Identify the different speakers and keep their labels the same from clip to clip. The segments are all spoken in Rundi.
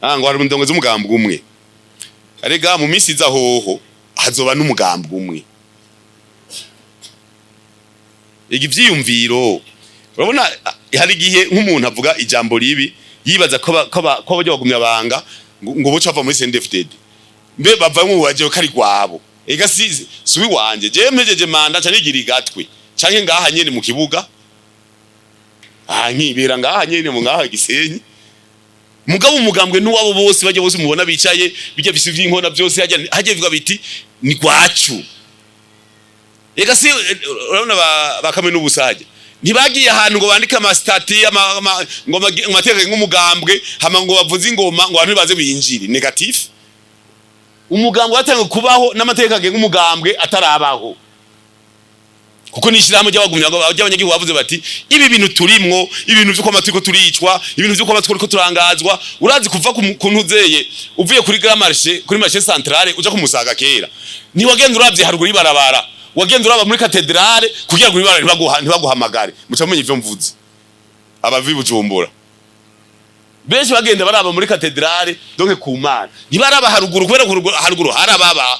Speaker 1: Ah, ngo hari indongozi z'umugambwe umwe. Arega mu minsi iza hoho hazoba n'umugambwe umwe. Igi ivyiyumviro, urabona, hari igihe nk'umuntu avuga ijambo ribi yibaza ko bajya bagumya banga ngo boca bava muri CNDD-FDD, mbe bavamwo baje ko ari gwabo. Ega si wanje, je mpejeje manda ca nigira igatwe canke ngaha nyene mu kibuga, ah, nkibera ngaha nyene mu ngaha Gisenyi. Mugabo umugambwe n'uwabo bose, bajya bose mubona bicaye bijya bisi vy'inkona byose, hajya hajya bivuga biti ni gwacu. Ega si urabona ba kamwe n'ubusaje ntibagiye ahantu ngo bandike ama statuts ngo amategeko nk'umugambwe, hama ngo bavuze ingoma ngo abantu baze binjire. Négatif. Umugambwe watangiye kubaho n'amategeko agenga umugambwe atarabaho, kuko ni ishyirahamwe ry'abagumya ry'abanyagihugu bavuze bati ibi bintu turimwo, ibintu vy'uko amatwi turicwa, ibintu vy'uko amatwi turiko turangazwa. Urazi kuva ku ntuzeye uvuye kuri Grand Marché, kuri marché centrale, uja kumusaga kera, ntiwagenda uravye haruguru y'ibarabara, wagenda uraba muri cathédrale kugira ngo ibara ntibaguhamagare. Muca mumenya ivyo mvuze. Abavi Bujumbura benshi bagenda baraba muri cathédrale, donc ku Mana, ntibaraba haruguru, kubera ko haruguru harababa.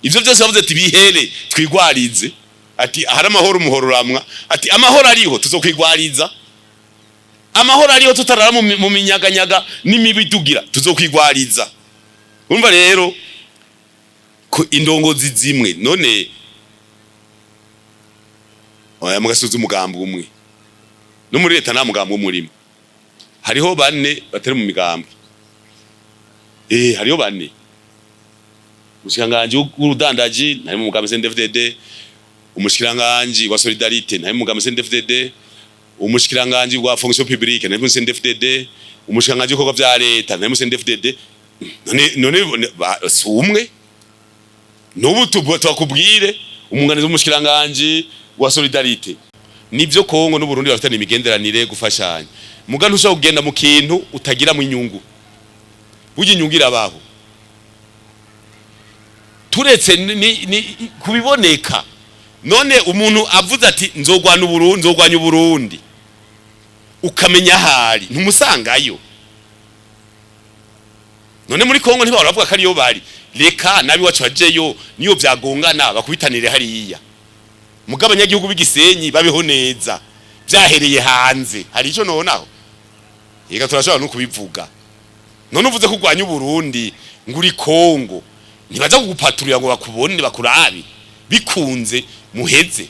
Speaker 1: Ivyo byose bavuze ati bihere twigwarize, ati ahari amahoro umuhoro uramwa, ati amahoro ariho tuzokwigwariza, amahoro ariho tutarara mu minyaganyaga n'imibidugira tuzokwigwariza. Urumva rero ko indongozi zimwe none oya mugasuza umugambi umwe, no muri leta nta mugambi umwe urimo. Hariho bane batari mu migambwe, hariho bane. Umushikiranganji w'urudandaji ntari mu mugambi CNDD-FDD, umushikiranganji wa solidarité ntari mu mugambi CNDD-FDD, umushikiranganji wa fonction publique ntari mu CNDD-FDD, umushikiranganji w'ibikorwa vya leta ntari mu CNDD-FDD. None si umwe? N'ubu tubakubwire umwunganizi w'umushikiranganji wa solidarité. Nivyo, Kongo n'Uburundi bafitanye imigenderanire, gufashanya. Muga ntushobora kugenda mu kintu utagiramo inyungu. Burya inyungu irabaho. Turetse ni kubiboneka, none umuntu avuze ati nzogwana Uburundi, nzogwanya Uburundi, ukamenya ahari ntumusangayo. None muri Kongo ntibahora bavuga ko ariyo bari? Reka nabi wacu bajeyo, niyo vyagongana bakubitanire hariya, mugabo abanyagihugu b'igisenyi babeho neza. Vyahereye hanze hari ico nonaho, yega turashobora no kubivuga. None uvuze ko urwanya Uburundi ngo uri Kongo, ntibaza kugupaturira ngo bakubone, bakurabe bikunze muheze?